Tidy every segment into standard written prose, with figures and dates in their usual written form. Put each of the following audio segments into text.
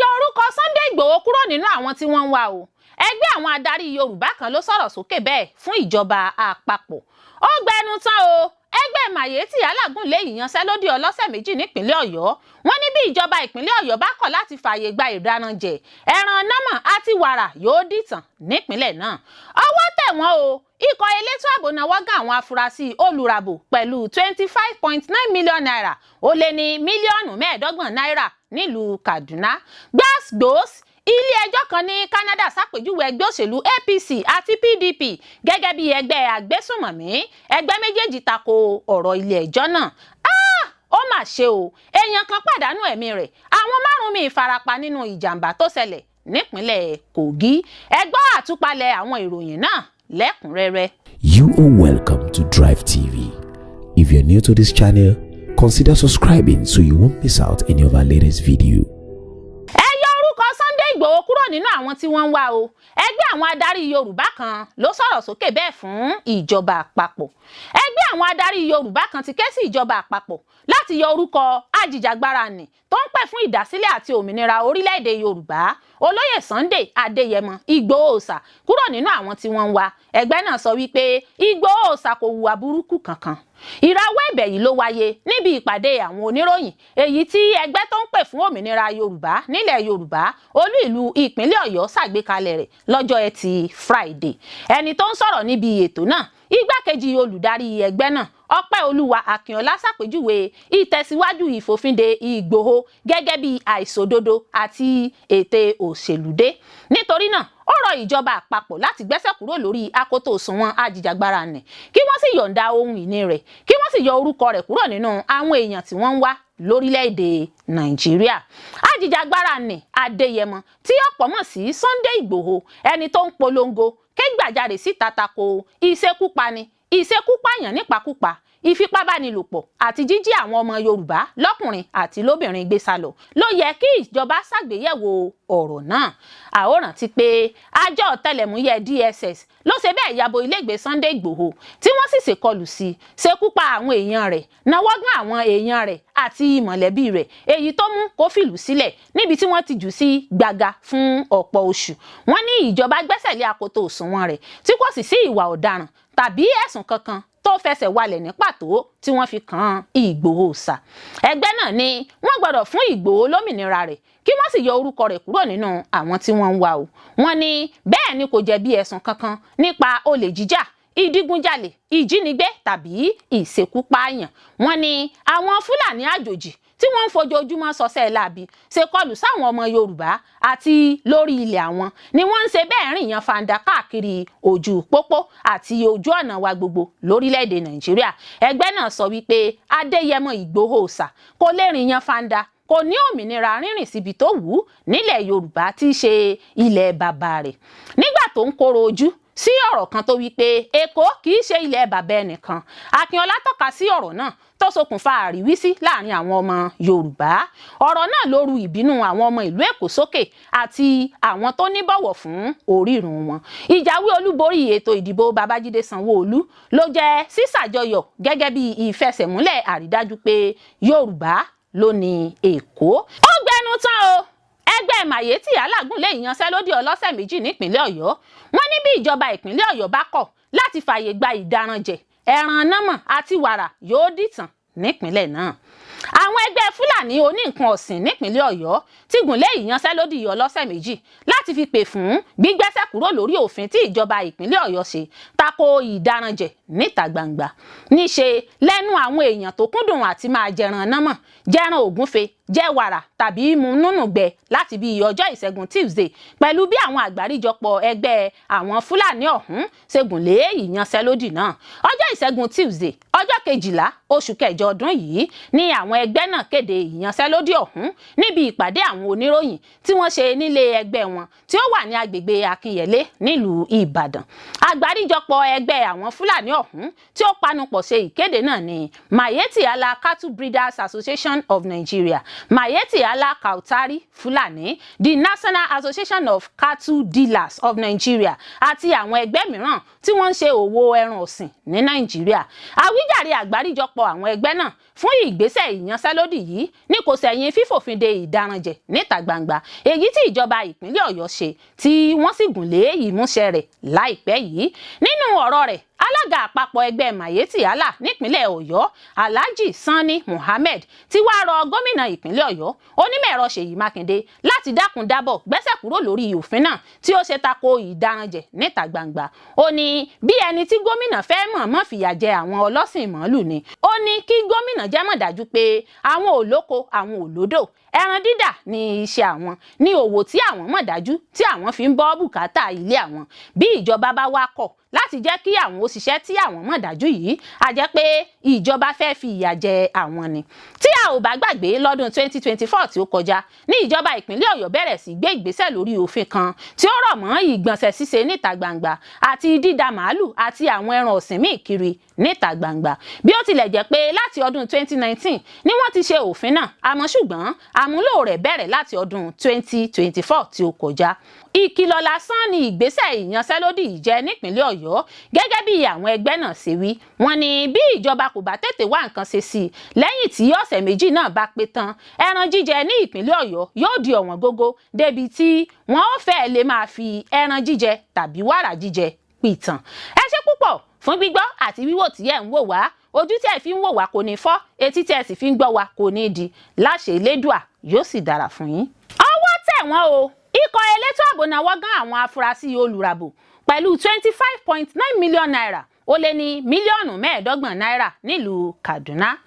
Yọ orúkọ Sunday Ìgbòho kúrò nínú àwọn tí wọ́n ń wá o. Ẹgbẹ́ àwọn adarí Yorùbá kan ló sọ̀rọ̀ sókè bẹ́ẹ̀ fún ìjọba àpapọ̀. Ó gbẹnu tán o. Ẹgbẹ́ Miyetti Allah gùnlé ìyanṣẹ́lódì ọlọ́sẹ̀ 2 nípínlẹ̀ Ọ̀yọ́. Wọ́n ní bí ìjọba ìpínlẹ̀ Ọ̀yọ́ bá kọ̀ láti fààyè gba ìdáranjẹ ẹran nọ́mọ̀ àti wàrà, yóò dìtàn nípínlẹ̀ náà. Ọwọ́ tẹ̀ wọ́n o. Ikọ̀ elétò ààbò nawọ́ gán àwọn afurasí olùràbò pẹ̀lú ₦25.9 million, ó lé ní mílíọ̀nù 25 náírà nílùú Kaduna. Gbàsgbòs, ilé-ẹjọ́ kan ní Canada ṣàpèjúwe ẹgbẹ́ òṣèlú APC àti PDP gẹ́gẹ́ bí ẹgbẹ́ àgbésùnmọ̀mí. Ẹgbẹ́ méjèèjì tako ọ̀rọ̀ ilé-ẹjọ́ náà. Ó mà ṣe o, èèyàn kan pàdánù ẹ̀mí rẹ̀, àwọn márùn-ún míì farapa nínú ìjàmbá tó ṣẹlẹ̀ nípínlẹ̀ Kogi. Ẹ gbọ́ àtúpalẹ̀ àwọn ìròyìn náà lẹ́kùnrẹ́rẹ́. You are welcome to Drive TV. If you're new to this channel, consider subscribing so you won't miss out any of our latest video. Ẹ yọ orúkọ Sunday Ìgbòho kúrò nínú àwọn tí wọ́n ń wá o. Ẹgbẹ́ àwọn adarí Yorùbá kan ló sọ̀rọ̀ sókè bẹ́ẹ̀ fún ìjọba àpapọ̀. Ẹgbẹ́ àwọn adarí Yorùbá kan ti ké sí ìjọba àpapọ̀ láti yọ orúkọ ajìjàgbara nì tó ń pè fún ìdásílẹ̀ àti òmìnira orílẹ̀-èdè Yorùbá, Olóyè Sunday Adéyẹmọ Ìgbòho Òòṣà, kúrò nínú àwọn tí wọ́n ń wá. Ẹgbẹ́ náà sọ wípé Ìgbòho Òòṣà kò hùwà burúkú kankan. Ìrawọ́ ẹ̀bẹ̀ yìí ló wáyé níbi ìpàdé àwọn oníròyìn èyí tí ẹgbẹ́ tó ń pè fún òmìnira Yorùbá nílẹ̀ Yorùbá, olú ìlú ìpínlẹ̀ Ọ̀yọ́, ṣàgbékalẹ̀ rẹ̀ lọ́jọ́ Ẹtì Friday. Ẹni tó ń sọ̀rọ̀ níbi ètò náà, igbákejì olùdarí ẹgbẹ́ náà, Ọpẹ́ Olúwa Akínọlá, ṣàpèjúwe ìtẹ̀síwájú ìfòfinde Ìgbòho gẹ́gẹ́ bí àìṣòdodo àti ète òṣèlúdé. Nítorí náà, ó rọ ìjọba àpapọ̀ láti gbẹ́sẹ̀ kúrò lórí akoto òṣùwọ̀n ajìjàgbara nì, kí wọ́n sì yọ̀ǹda ohun ìní rẹ̀, kí wọ́n sì yọ orúkọ rẹ̀ kúrò nínú àwọn èèyàn tí wọ́n ń wá lórílẹ̀‐èdè Nàìjíríà. Ajìjàgbara nì Adéyẹmọ, tí ọ̀pọ̀ mọ̀ sí Sunday Ìgbòho, ẹni tó ń polongo kégbàjarè síta tako ìṣekúpani, ìṣekúpàyàn nípakúpa, ìfipábánilòpọ̀ àti jíjí àwọn ọmọ Yorùbá lọ́kùnrin àti lóbìnrin gbé sálọ, ló yẹ kí ìjọba ṣàgbéyẹ̀wò ọ̀rọ̀ náà. A ó rántí pé àjọ ọ̀tẹlẹ̀múyẹ́ DSS ló ṣe bẹ́ẹ̀ yabo ilégbèé Sunday Ìgbòho, tí wọ́n sì ṣèkọlù sí, ṣekú pa àwọn èèyàn rẹ̀, nawọ́gán àwọn èèyàn rẹ̀ àti mọ̀lẹ́bí rẹ̀, èyí tó mú kó fìlú sílẹ̀ níbi tí wọ́n ti jù sí gbàgà fún ọ̀pọ̀ oṣù. Wọ́n ní ìjọba gbẹ́sẹ̀ lé akoto òṣùwọ̀n rẹ̀, tí kò sì sí ìwà ọ̀daràn tàbí ẹ̀sùn kankan tó fẹsẹ̀ walẹ̀ ní pàtó tí wọ́n fi kan Ìgbòho ṣà. Ẹgbẹ́ náà ní wọ́n gbọ́dọ̀ fún Ìgbòho lómìnira rẹ̀, kí wọ́n sì yọ orúkọ rẹ̀ kúrò nínú àwọn tí wọ́n ń wá o. Wọ́n ní bẹ́ẹ̀ ni kò jẹ̀bi ẹ̀sùn kankan nípa olè jíjà, ìdígunjalè, ìjínigbé tàbí ìṣekúpààyàn. Wọ́n ní àwọn Fúlàní àjòjì tí wọ́n ń fojoojúmọ́ sọsẹ́ láabi ṣe kọlù sáwọn ọmọ Yorùbá àti lórí ilẹ̀ àwọn ni wọ́n ń ṣe bẹ́ẹ̀ rìn yan fanda káàkiri ojú pópó àti ojú ọ̀nà wa gbogbo lórílẹ̀‐èdè Nàìjíríà. Ẹgbẹ́ náà sọ wípé Adéyẹmọ Ìgbòho Òòṣà kò lè rìn yan fanda, kò ní òmìnira rírìn síbi tó wù ú nílẹ̀ Yorùbá tí í ṣe ilẹ̀ bàbá rẹ̀. Nígbà tó ń kóró ojú sí ọ̀rọ̀ kan tó wí pé Èkó kì í ṣe ilẹ̀ bàbá ẹnìkan, Akínọlá tọ́ka sí ọ̀rọ̀ náà tó ṣokùnfà àríwísí láàrin àwọn ọmọ Yorùbá. Ọ̀rọ̀ náà ló ru ìbínú àwọn ọmọ ìlú Èkó sókè àti àwọn tó níbọ̀wọ̀ fún orírun wọn. Ìjáwé olúborí ètò ìdìbò Babájídé Sanwó-Olú ló jẹ́ sísàjọyọ̀ gẹ́gẹ́ bí ìfẹsẹ̀múlẹ̀ àrídájú pé Yorùbá ló ní Èkó. Ó gbẹnu tán o. Ẹgbẹ́ Miyetti Allah gùnlé ìyanṣẹ́lódì ọlọ́sẹ̀ 2 nípínlẹ̀ Ọ̀yọ́. Wọ́n ní bí ìjọba ìpínlẹ̀ Ọ̀yọ́ bá kọ̀ láti fààyè gba ìdaranjẹ ẹran nọ́mọ̀ àti wàrà, yóò dìtàn nípínlẹ̀ náà. Àwọn ẹgbẹ́ Fúlàní oní nǹkan ọ̀sìn nípínlẹ̀ Ọ̀yọ́ ti gùnlé ìyanṣẹ́lódì ọlọ́sẹ̀ 2 láti fi pè fún gbígbẹ́sẹ̀ kúrò lórí òfin tí ìjọba ìpínlẹ̀ Ọ̀yọ́ ṣe tako ìdaranjẹ níta gbangba. Níṣe lẹ́nu àwọn èèyàn tó kúndùn àti máa jẹran nọ́mọ̀, jẹran ògúnfe, jẹ wàrà tàbí mu núnù gbẹ láti bí ọjọ́ Ìṣẹ́gun Tuesday, pẹ̀lú bí àwọn àgbáríjọpọ̀ ẹgbẹ́ àwọn Fúlàní ọ̀hún ṣe gùnlé ìyanṣẹ́lódì náà. Ọjọ́ Ìṣẹ́gun Tuesday, ọjọ́ 12 oṣù kẹjọ ọdún yìí ní àwọn ẹgbẹ́ náà kéde ìyanṣẹ́lódì ọ̀hún níbi ìpàdé àwọn oníròyìn tí wọ́n ṣe nílé ẹgbẹ́ wọn tí ó wà ní agbègbè Akínyẹlé nílùú Ìbàdàn. Àgbáríjọpọ̀ ẹgbẹ́ àwọn Fúlàní ọ̀hún tí ó panupọ̀ ṣe ìkéde náà ní Miyetti Allah Cattle Breeders Association of Nigeria. Miyetti Allah Kautal Fulani, the National Association of Cattle Dealers of Nigeria àti àwọn ẹgbẹ́ mìíràn tí wọ́n ń ṣe òwò ẹran ọ̀sìn ní Nàìjíríà. Àwíjàre àgbáríjọpọ̀ àwọn ẹgbẹ́ náà fún ìgbésẹ̀ ìyanṣẹ́lódì yìí ní kò sẹ̀yìn fífòfin de ìdaranjẹ níta gbangba èyí tí ìjọba ìpínlẹ̀ Ọ̀yọ́ ṣe, tí wọ́n sì gùn lé ìmúṣẹ rẹ̀ láìpẹ́ yìí. Nínú ọ̀rọ̀ rẹ̀, alága àpapọ̀ ẹgbẹ́ Miyetti Allah nípínlẹ̀ Ọ̀yọ́, Alhaji Sanni Muhammed, ti wá rọ gómìnà ìpínlẹ̀ Ọ̀yọ́, onímọ̀-ẹ̀rọ Ṣèyí Mákindé, láti dákun dábọ̀ gbẹ́sẹ̀ kúrò lórí òfin náà tí ó ṣe tako ìdaranjẹ níta gbangba. Ó ní bí ẹni tí gómìnà fẹ́ mọ̀ọ́mọ̀ fìyà jẹ àwọn ọlọ́sìn màálù ni. Ó ní kí gómìnà jẹ́ mọ̀ dájú pé àwọn ò lóko, àwọn ò lódò, ẹran dídà ní iṣẹ́ àwọn, ní òwò tí àwọn mọ̀ dájú tí àwọn fi ń bọ́ bùkátà ilé àwọn. Bí ìjọba bá wá kọ̀ láti jẹ́ kí àwọn òṣìṣẹ́ tí àwọn mọ̀ dájú yìí, á jẹ́ pé ìjọba fẹ́ fi ìyà jẹ àwọn ni. Tí a ò bá gbàgbé, lọ́dún 2024 tí ó kọjá ní ìjọba ìpínlẹ̀ Ọ̀yọ́ bẹ̀rẹ̀ sí gbé ìgbésẹ̀ lórí òfin kan tí ó rọ̀ mọ́ ìgbọ̀nsẹ̀ ṣíṣe níta gbangba àti dídà màálù àti àwọn ẹran ọ̀sìn míì kiri níta gbangba. Bí ó tilẹ̀ jẹ́ pé láti ọdún 2019 ni wọ́n ti ṣe òfin náà, àmọ́ ṣùgbọ́n àmúlò rẹ̀ bẹ̀rẹ̀ láti ọdún 2024 tí ó kọjá. Ìkìlọ̀ lásán ni ìgbésẹ̀ ìyanṣẹ́lódì yìí jẹ́ nípínlẹ̀ Ọ̀yọ́, gẹ́gẹ́ bí àwọn ẹgbẹ́ náà ṣe wí. Wọ́n ní bí ìjọba kò bá tètè wá nǹkan ṣe sí i lẹ́yìn tí ọ̀sẹ̀ 2 náà bá pé tán, ẹran jíjẹ ní ìpínlẹ̀ Ọ̀yọ́ yóò di ọ̀wọ́n gógó débi tí wọ́n ó fẹ́ẹ́ lè máa fi ẹran jíjẹ tàbí wàrà jíjẹ pìtàn. Ẹ ṣé púpọ̀ fún gbígbọ́ àti wíwò tí ẹ̀ ń wò wá. Ojú tí ẹ fi ń wò wá kò ní fọ́, etí tí ẹ sì fi ń gbọ́ wá kò ní di. Láṣẹ Elédùà, yóò sì dára fún yín. Ọwọ́ tẹ̀ wọ́n o! Ikọ̀ elétò ààbò náwó gán àwọn afurasí olùràbò pẹ̀lú ₦25.9 million, ó lé ní mílíọ̀nù 25 náírà nílùú Kaduna.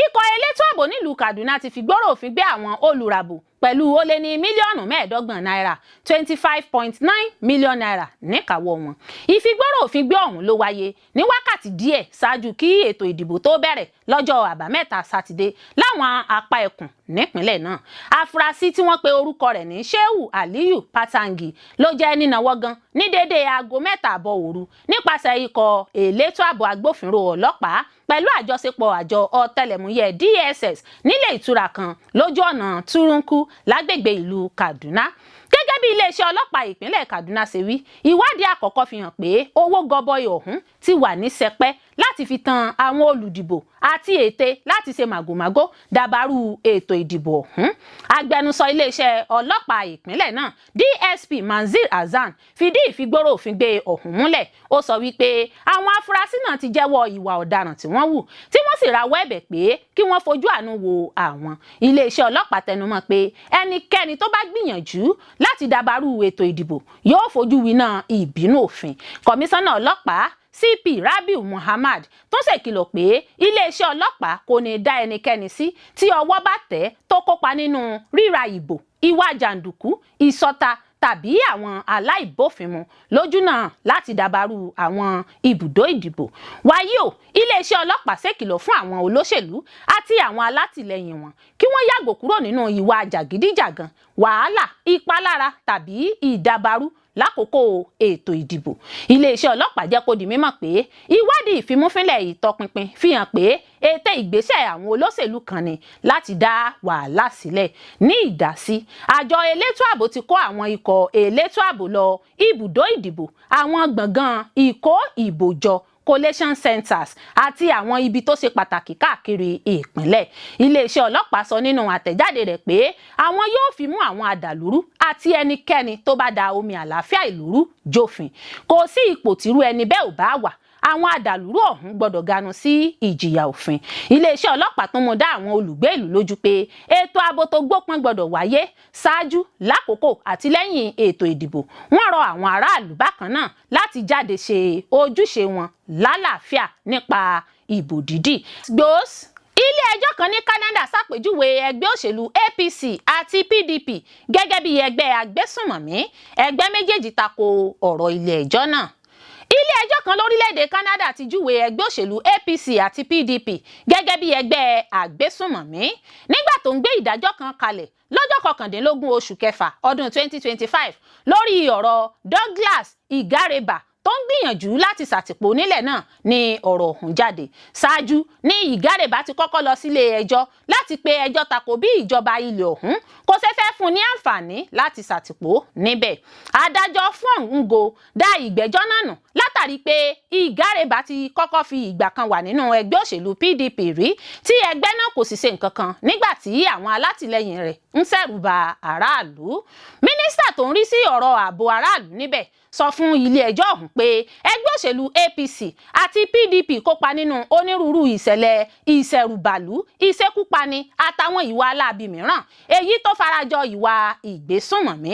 Ikọ̀ elétò ààbò nílùú Kaduna ti fi gbọ́rọ̀ òfin gbé àwọn olùràbò pẹ̀lú ó lé ní mílíọ̀nù 25 náírà, ₦25.9 million, níkàáwọ́ wọn. Ìfigbọ́rọ̀ òfin gbé ọ̀hún ló wáyé ní wákàtí díẹ̀ ṣáájú kí ètò ìdìbò tó bẹ̀rẹ̀ lọ́jọ́ Àbámẹ́ta Sátidé láwọn apá ẹkùn nípínlẹ̀ náà. Afurasí tí wọ́n pe orúkọ rẹ̀ ní Shehu Aliyu Patangi ló jẹ́ nínáwó gan ní déédéé aago 3:30 òru nípasẹ̀ ikọ̀ elétò ààbò agbófinró ọlọ́pàá pẹ̀lú àjọṣepọ̀ àjọ ọ̀tẹlẹ̀múyẹ́ DSS nílé ìtura kan lójú ọ̀nà Túrúnkú lágbègbè ìlú Kaduna. Gẹ́gẹ́ bí iléeṣẹ́ ọlọ́pàá ìpínlẹ̀ Kaduna ṣe wí, ìwádìí àkọ́kọ́ fi hàn pé owó gọbọi ọ̀hún ti wà ní sẹpẹ́ láti fi tan àwọn olùdìbò àti ète láti ṣe màgòmágó dàbàrú ètò ìdìbò ọ̀hún. Agbẹnusọ iléeṣẹ́ ọlọ́pàá ìpínlẹ̀ náà, DSP Manzil Hasan, fìdí ìfigbóró òfin gbé ọ̀hún múlẹ̀. Ó sọ wípé àwọn afurasí náà ti jẹ́wọ́ ìwà ọ̀daràn tí wọ́n hù, tí wọ́n sì rawọ́ ẹ̀bẹ̀ pé kí wọ́n fojú àánú wo àwọn. Iléeṣẹ́ ọlọ́pàá tẹnumọ́ pé ẹnikẹ́ni tó bá gbìyànjú láti dàbàrú ètò ìdìbò yóò fojú winá ìbínú òfin. Kọmíṣánná ọlọ́pàá, CP Rabiu Muhammad, tó ṣèkìlọ̀ pé iléeṣẹ́ ọlọ́pàá kò ní dá ẹnikẹ́ni sí tí ọwọ́ bá tẹ̀ tó kópa nínú ríra ìbò, ìwà jàǹdùkú, ìsọta tàbí àwọn aláìbófinmu lójúnà láti dàbàrú àwọn ibùdó ìdìbò. Wàyí o, iléeṣẹ́ ọlọ́pàá ṣèkìlọ̀ fún àwọn olóṣèlú àti àwọn alátìlẹyìn wọn kí wọ́n yàgò kúrò nínú ìwà jàgídíjàgan, wàhálà, ìpalára tàbí ìdàbàrú lákòókò ètò ìdìbò. Iléeṣẹ́ ọlọ́pàá jẹ́ kó di mímọ̀ pé ìwádìí ìfimúfínlẹ̀ ìtọpinpin fi hàn pé ète ìgbésẹ̀ àwọn olóṣèlú kan ni láti dá wàhálà sílẹ̀. Ní ìdásí, àjọ elétò ààbò ti kó àwọn ikọ̀ elétò ààbò lọ ibùdó ìdìbò, àwọn gbọ̀ngàn ìkó ìbò jọ, collation centers, àti àwọn ibi tó ṣe pàtàkì káàkiri ìpínlẹ̀. Iléeṣẹ́ ọlọ́pàá sọ nínú àtẹ̀jáde rẹ̀ pé àwọn yóò fi mú àwọn adàlúrú àti ẹnikẹ́ni tó bá da omi àlàáfíà ìlú rú jófin. Kò sí ipò tírú ẹni bẹ́ẹ̀ ò bá wà, àwọn adàlúrú ọ̀hún gbọ́dọ̀ ganu sí ìjìyà òfin. Iléeṣẹ́ ọlọ́pàá tún mú dá àwọn olùgbé ìlú lójú pé ètò ààbò tó gbópọn gbọ́dọ̀ wáyé ṣáájú, lákòókò àti lẹ́yìn ètò ìdìbò. Wọ́n rọ àwọn aráàlú bákan náà láti jáde ṣe ojúṣe wọn lálàáfíà nípa ìbò dídì. Gbòs, ilé ẹjọ́ kan ní Canada ṣàpèjúwe ẹgbẹ́ òṣèlú APC àti PDP gẹ́gẹ́ bí ẹgbẹ́ agbésùnmọ̀mí. Ẹgbẹ́ méjèèjì tako ọ̀rọ̀ ilé ẹjọ́ náà. Ilé ẹjọ́ kan lórílẹ̀‐èdè Canada ti júwe ẹgbẹ́ òṣèlú APC àti PDP gẹ́gẹ́ bí ẹgbẹ́ àgbésùnmọ̀mí nígbà tó ń gbé ìdájọ́ kan kalẹ̀ lọ́jọ́ 19 oṣù kẹfà ọdún 2025 lórí ọ̀rọ̀ Douglas Igareba. tó ń gbìyànjú láti ṣàtìpó nílẹ̀ náà ní ọ̀rọ̀ ọ̀hún jáde. Ṣáájú ní Ìgárẹ̀bá ti kọ́kọ́ lọ sílé ẹjọ́ láti pe ẹjọ́ tako bí ìjọba ilẹ̀ ọ̀hún kò ṣe fẹ́ fún ní àǹfààní láti ṣàtìpó níbẹ̀. Adájọ́ Fún Ngo dá ìgbẹ́jọ́ náà nù látàrí pé Ìgárẹ̀bá ti kọ́kọ́ fi ìgbà kan wà nínú ẹgbẹ́ òṣèlú PDP rí, tí ẹgbẹ́ náà kò sì ṣe nǹkan kan nígbà tí àwọn alátìlẹyìn rẹ̀ ń ṣẹ̀rù ba aráàlú. Mínísítà tó ń rí sí ọ̀rọ̀ ààbò aráàlú níbẹ̀ sọ fún ilé ẹjọ́ ọ̀hún pé ẹgbẹ́ òṣèlú APC àti PDP kópa nínú onírúurú ìṣẹ̀lẹ̀ ìṣẹ̀rùbàlú, ìṣekúpani àtàwọn ìwà aláàbí mìíràn, èyí tó farajọ ìwà ìgbésùnmọ̀mí.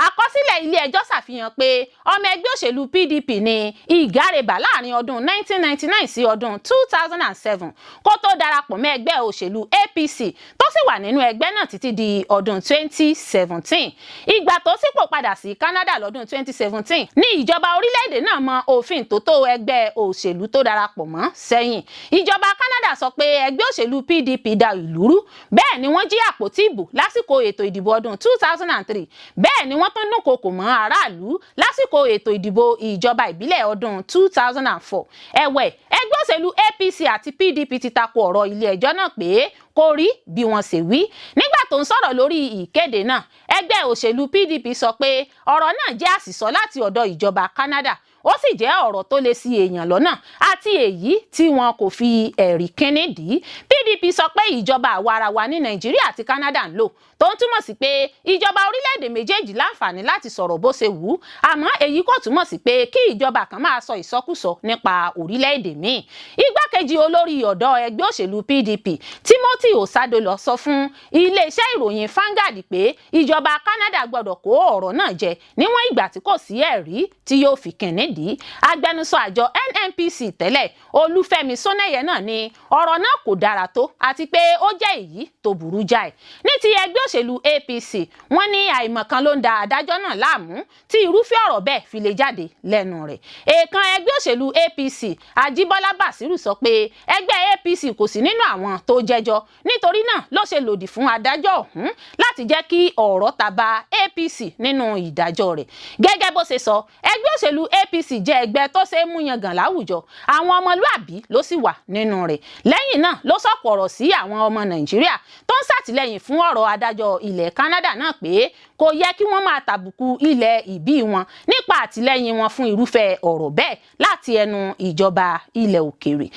Àkọsílẹ̀ ilé ẹjọ́ ṣàfihàn pé ọmọ ẹgbẹ́ òṣèlú PDP ní Ìgárẹ̀bà láàrin ọdún 1999 sí ọdún 2007 kó tó darapọ̀ mọ́ ẹgbẹ́ òṣèlú APC, tó sì wà nínú ẹgbẹ́ náà títí di ọdún 2017. Ìgbà tó sípò padà sí Canada lọ́dún 2017 ní ìjọba orílẹ̀-èdè náà mọ òfin tó tó ẹgbẹ́ òṣèlú tó darapọ̀ mọ́ sẹ́yìn. Ìjọba Canada sọ pé ẹgbẹ́ òṣèlú PDP da ìlú rú, bẹ́ẹ̀ ni wọ́n jí àpótí ìbò lásìkò ètò ìdìbò ọdún 2003, bẹ́ẹ̀ ni wọ́n tún dúnkokò mọ́ aráàlú lásìkò ètò ìdìbò ìjọba ìbílẹ̀ ọdún 2004. Ẹ̀wẹ̀, ẹgbẹ́ òṣèlú APC àti PDP ti tako ọ̀rọ̀ ilé ẹjọ́ náà pé kò rí bí wọ́n ṣe wí. Nígbà tó ń sọ̀rọ̀ lórí ìkéde náà, ẹgbẹ́ òṣèlú PDP sọ pé ọ̀rọ̀ náà jẹ́ àsìsọ láti ọ̀dọ̀ ìjọba Canada, ó sì jẹ́ ọ̀rọ̀ tó lè ṣì èèyàn lọ́nà àti èyí tí wọn kò fi ẹ̀rí kínní dì í. PDP sọ pé ìjọba àwarawa ní Nàìjíríà àti Canada ń lò, tó ń túmọ̀ sí pé ìjọba orílẹ̀-èdè méjèèjì láǹfààní láti sọ̀rọ̀ bó ṣe wù ú, àmọ́ èyí kò túmọ̀ sí pé kí ìjọba kan máa sọ ìsọkúsọ nípa orílẹ̀-èdè míì. Igbákejì olórí ọ̀dọ́ ẹgbẹ́ òṣèlú PDP, Timothy Osadolo, sọ fún iléeṣẹ́ ìròyìn Vanguard pé ìjọba Canada gbọ́dọ̀ kó ọ̀rọ̀ náà jẹ níwọ̀n ìgbà tí kò sí ẹ̀rí tí yóò fi kìnní dì í. Agbẹnusọ àjọ NNPC tẹ́lẹ̀, Olúfẹ́mi Sónẹ́yẹ náà ní ọ̀rọ̀ náà kò dára tó àti pé ó jẹ́ èyí tó burú jáì. Ní ti ẹgbẹ́ òṣèlú APC, wọ́n ní àìmọ̀kan ló ń da adájọ́ náà láàmú tí irúfẹ́ ọ̀rọ̀ bẹ́ẹ̀ fi lè jáde lẹ́nu rẹ̀. Èèkàn ẹgbẹ́ òṣèlú APC, Ajíbọ́lá Bàṣírù, sọ pé ẹgbẹ́ APC kò sí nínú àwọn tó jẹ́jọ́, nítorí náà ló ṣe lòdì fún adájọ́ ọ̀hún láti jẹ́ kí ọ̀rọ̀ taba APC nínú ìdájọ́ rẹ̀. Gẹ́gẹ́ bó ṣe sọ, ẹgbẹ́ òṣèlú APC jẹ́ ẹgbẹ́ tó ṣe é mú yangàn láwùjọ, àwọn ọmọlúàbí ló sì wà nínú rẹ̀. Lẹ́yìn náà ló sọ̀kò ọ̀rọ̀ sí àwọn ọmọ Nàìjíríà tó ń ṣàtìlẹ́yìn fún ọ̀rọ̀ adájọ́ ilẹ̀ Canada náà pé kò yẹ kí wọ́n máa tàbùkù ilẹ̀ ìbí wọn nípa àtìlẹ́yìn wọn fún irúfẹ́ ọ̀rọ̀ bẹ́ẹ̀ láti ẹnu ìjọba ilẹ̀ òkèèrè.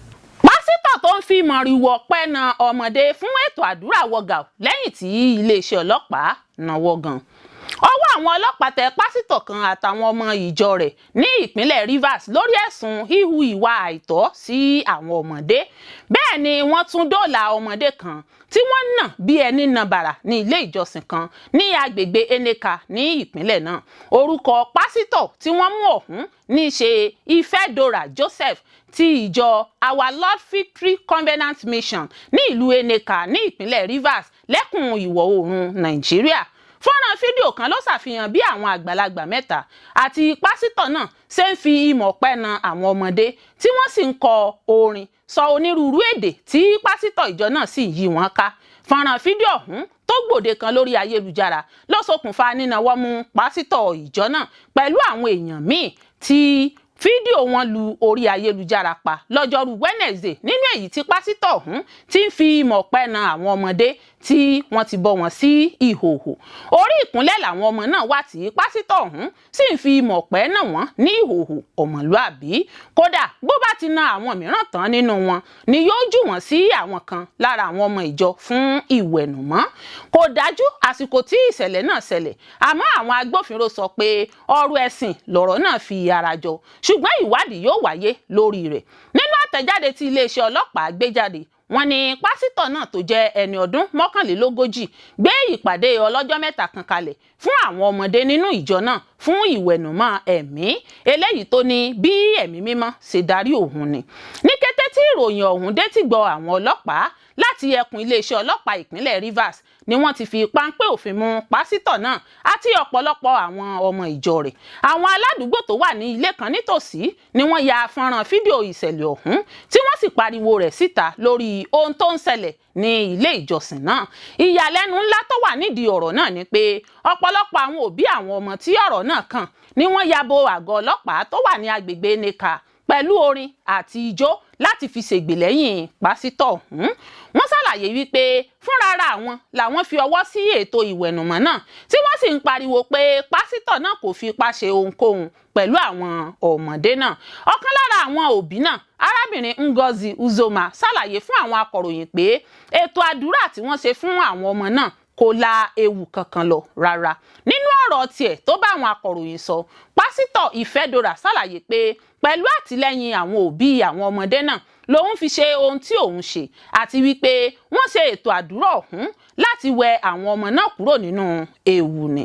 Pásítọ̀ tó ń fi mọ̀rìwò ọ̀pẹ na ọmọdé fún ètò àdúrà wọgà lẹ́yìn tí iléeṣẹ́ ọlọ́pàá náwó gan. Ọwọ́ àwọn ọlọ́pàá tẹ pásítọ̀ kan àtàwọn ọmọ ìjọ rẹ̀ ní ìpínlẹ̀ Rivers lórí ẹ̀sùn híhu ìwà àìtọ́ sí àwọn ọmọdé. Bẹ́ẹ̀ ni wọ́n tún dóòlà ọmọdé kan tí wọ́n nà bí ẹni na bàrà ní ilé ìjọsìn kan ní agbègbè Eneka ní ìpínlẹ̀ náà. Orúkọ pásítọ̀ tí wọ́n mú ọ̀hún ní í ṣe Ifẹ̀dọ́rà Joseph ti ìjọ Our Lord Victory Covenant Mission ní ìlú Eneka ní ìpínlẹ̀ Rivers, lẹ́kùn ìwọ̀ oòrùn Nàìjíríà. Fọ́nrán fídíò kan ló ṣàfihàn bí àwọn àgbàlagbà mẹ́ta àti pásítọ̀ náà ṣe ń fi ìmọ̀ ọ̀pẹ na àwọn ọmọdé, tí wọ́n sì ń kọ orin sọ onírúurú èdè, tí pásítọ̀ ìjọ náà sì yí wọn ká. Fọ́nrán fídíò ọ̀hún tó gbòde kan lórí ayélujára ló ṣokùnfà nínáwó mú pásítọ̀ ìjọ náà pẹ̀lú àwọn èèyàn míì tí fídíò wọn lu orí ayélujára pa lọ́jọ́rú Wednesday, nínú èyí tí pásítọ̀ ọ̀hún ti ń fi ìmọ̀ ọ̀pẹ na àwọn ọmọdé tí wọ́n ti bọ́ wọn sí ìhòòhò. Orí ìkúnlẹ̀ làwọn ọmọ náà wà tí pásítọ̀ ọ̀hún sì ń fi ìmọ̀ ọ̀pẹ nà wọ́n ní ìhòòhò ọmọlúàbí. Kódà, bó bá ti na àwọn mìíràn tán nínú wọn ni yóò jù wọ́n sí àwọn kan lára àwọn ọmọ ìjọ fún ìwẹ̀nùmọ́. Kò dájú àsìkò tí ìṣẹ̀lẹ̀ náà ṣẹlẹ̀, àmọ́ àwọn agbófinró sọ pé ọ̀rọ̀ ẹ̀sìn lọ̀rọ̀ náà fi ara jọ, ṣùgbọ́n ìwádìí yóò wáyé lórí rẹ̀. Nínú àtẹ̀jáde tí iléeṣẹ́ ọlọ́pàá gbé jáde, wọ́n ní pásítọ̀ náà tó jẹ́ ẹni ọdún 41 gbé ìpàdé ọlọ́jọ́ 3 kan kalẹ̀ fún àwọn ọmọdé nínú ìjọ náà fún ìwẹ̀nùmọ́ ẹ̀mí, eléyìí tó ní bí ẹ̀mí mímọ́ ṣe darí òun ni. Ní kété tí tí ìròyìn ọ̀hún dé ti gbọ́ àwọn ọlọ́pàá láti ẹkùn iléeṣẹ́ ọlọ́pàá ìpínlẹ̀ Rivers ni wọ́n ti fi páńpẹ́ òfin mú pásítọ̀ náà àti ọ̀pọ̀lọpọ̀ àwọn ọmọ ìjọ rẹ̀. Àwọn aládùúgbò tó wà ní ilé kan nítòsí ni wọ́n ya fọ́nrán fídíò ìṣẹ̀lẹ̀ ọ̀hún, tí wọ́n sì pariwo rẹ̀ síta lórí ohun tó ń ṣẹlẹ̀ ní ilé ìjọsìn náà. Ìyàlẹ́nu ńlá tó wà nídìí ọ̀rọ̀ náà ni pé ọ̀pọ̀lọpọ̀ àwọn òbí àwọn ọmọ tí ọ̀rọ̀ náà kàn ni wọ́n ya bo àgọ́ ọlọ́pàá tó wà ní agbègbè Neka pẹ̀lú orin àti ijó láti fi ṣègbè lẹ́yìn pásítọ̀ ọ̀hún. Wọ́n ṣàlàyé wípé fúnrara àwọn làwọn fi ọwọ́ sí ètò ìwẹ̀nùmọ́ náà, tí wọ́n sì ń pariwo pé pásítọ̀ náà kò fi ipá ṣe ohunkóhun pẹ̀lú àwọn ọmọdé náà. Ọ̀kan lára àwọn òbí náà, arábìnrin Ngozi Uzoma, ṣàlàyé fún àwọn akọ̀ròyìn pé ètò àdúrà tí wọ́n ṣe fún àwọn ọmọ náà kò la ewu kankan lọ rárá. Nínú ọ̀rọ̀ tiẹ̀ tó bá àwọn akọ̀ròyìn sọ, pásítọ̀ Ìfẹ́dọ̀rà ṣàlàyé pé pẹ̀lú àtìlẹ́yìn àwọn òbí àwọn ọmọdé náà lòun fi ṣe ohun tí òun ṣe, àti wípé wọ́n ṣe ètò àdúrà ọ̀hún láti wẹ àwọn ọmọ náà kúrò nínú ewu ni.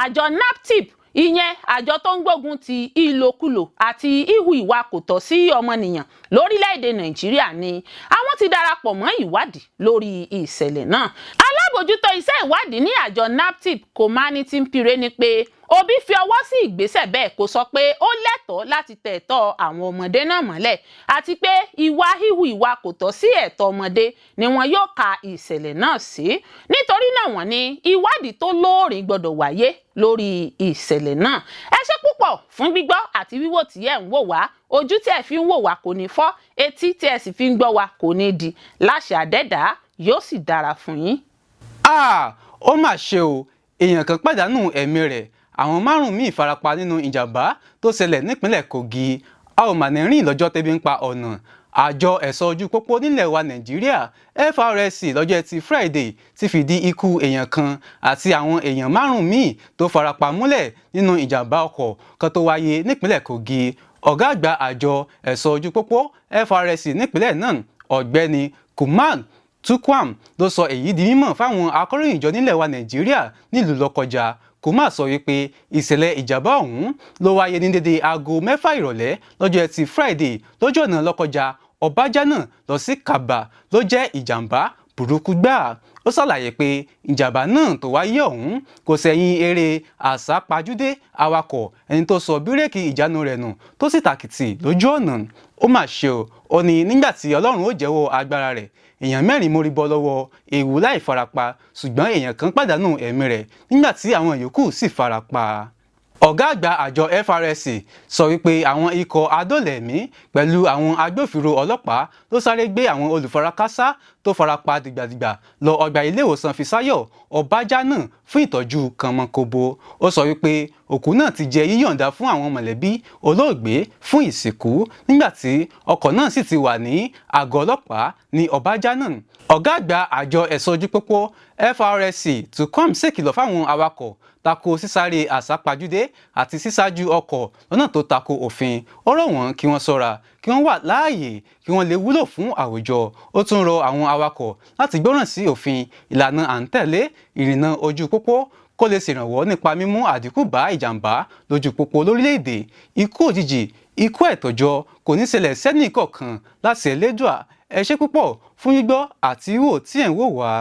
Àjọ NAPTIP, ìyẹn àjọ tó ń gbógun ti ìlòkulò àti ìhù ìwà kò tọ́ sí ọmọnìyàn lórílẹ̀‐èdè Nàìjíríà, ni àwọn ti darapọ̀ mọ́ ìwádìí lórí ìṣẹ̀lẹ̀ náà. Alábòjútó iṣẹ́ ìwádìí ní àjọ NAPTIP, Komaniti Mpire, ní pé Obi fi ọwọ́ sí ìgbésẹ̀ bẹ́ẹ̀ kò sọ pé ó lẹ́tọ̀ọ́ láti tẹ ẹ̀tọ́ àwọn ọmọdé náà mọ́lẹ̀, àti pé ìwà híhu ìwà kò tọ́ sí ẹ̀tọ́ ọmọdé ni wọn yóò ka ìṣẹ̀lẹ̀ náà sí. Nítorí náà, wọ́n ní ìwádìí tó lóòrìn gbọ́dọ̀ wáyé lórí ìṣẹ̀lẹ̀ náà. Ẹ ṣé púpọ̀ fún gbígbọ́ àti wíwò tí ẹ̀ ń wò wá. Ojú tí ẹ fi ń wò wá kò ní fọ́, etí tí ẹ sì fi ń gbọ́ wá kò ní di. Láṣẹ àdẹ́dàá, yóò sì dára fún yín. Ah, ó mà ṣe o! Èèyàn kan pàdánù ẹ̀mí rẹ̀, àwọn márùn-ún míì farapa nínú ìjàmbá tó ṣẹlẹ̀ nípínlẹ̀ Kogi. A ò mà ní rìn lọ́jọ́ tẹ́bí ń pa ọ̀nà. Àjọ ẹ̀ṣọ́ ojú pópó nílẹ̀ wa Nàìjíríà, FRSC, lọ́jọ́ Ẹtì Friday ti fìdí ikú èèyàn kan àti àwọn èèyàn márùn-ún míì tó farapa múlẹ̀ nínú ìjàmbá ọkọ̀ kan tó wáyé nípínlẹ̀ Kogi. Ọ̀gá àgbà àjọ ẹ̀ṣọ́ ojú pópó FRSC nípínlẹ̀ náà, Ọ̀gbẹ́ni Kumar Tukwam, ló sọ èyí di mímọ̀ fáwọn akọ̀ròyìnjọ nílẹ̀ wa Nàìjíríà nílùú Lọ́kọjà. Kumar sọ wípé ìṣẹ̀lẹ̀ ìjàmbá ọ̀hún ló wáyé ní dédé aago 6 ìrọ̀lẹ́ lọ́jọ́ Ẹtì Friday lójú ọ̀nà Lọ́kọjà Ọbájánà lọ sí Kaba ló jẹ́ ìjàmbá burúkú gbáà. Ó ṣàlàyé pé ìjàmbá náà tó wáyé ọ̀hún kò sẹ́yìn eré àsápajúdé awakọ̀ ẹni tó sọ bírèkì ìjánu rẹ̀ nù tó sì tàkìtì lójú ọ̀nà. Ó mà ṣe o! Ó ní nígbà tí Ọlọ́run ó jẹ́wọ́ agbára rẹ̀, èèyàn mẹ́rin mórí bọ́ lọ́wọ́ ewu láì farapa, ṣùgbọ́n èèyàn kan pàdánù ẹ̀mí rẹ̀ nígbà tí àwọn yòókù sì farapa. Ọ̀gá àgbà àjọ FRSC sọ wípé àwọn ikọ̀ adóòlẹ̀mí pẹ̀lú àwọn agbófinró ọlọ́pàá ló sáré gbé àwọn olùfarakásá tó farapa dìgbàdìgbà lọ ọgbà iléèwòsàn Fisáyọ̀ Ọbájánà fún ìtọ́jú kànmọ́kóbó. Ó sọ wípé òkú náà ti jẹ́ yíyọ̀ǹda fún àwọn mọ̀lẹ́bí olóògbé fún ìsìnkú, nígbà tí ọkọ̀ náà sì ti wà ní àgọ́ ọlọ́pàá ní Ọbájánà. Ọ̀gá àgbà àjọ ẹ̀ṣọ́ ojú pópó FRSC Tukwam ṣèkìlọ̀ fáwọn awakọ̀ tako sísáré àsápajúdé àti sísájú ọkọ̀ lọ́nà tó tako òfin. Ó rọ̀ wọ́n kí wọ́n ṣọ́ra, kí wọ́n wà láàyè, kí wọ́n lè wúlò fún àwùjọ. Ó tún rọ àwọn awakọ̀ láti gbọ́ràn sí òfin ìlànà à ń tẹ̀lé ìrìnnà ojú pópó kó lè ṣèrànwọ́ nípa mímú àdínkù bá ìjàmbá lójú pópó lórílẹ̀‐èdè. Ikú òjijì, ikú àìtọ́jọ́ kò ní ṣẹlẹ̀ sẹ́nì kọ̀ọ̀kan láti Elédùà. Ẹ ṣé púpọ̀ fún gbígbọ́ àti wíwò tí ẹ̀ ń wò wá.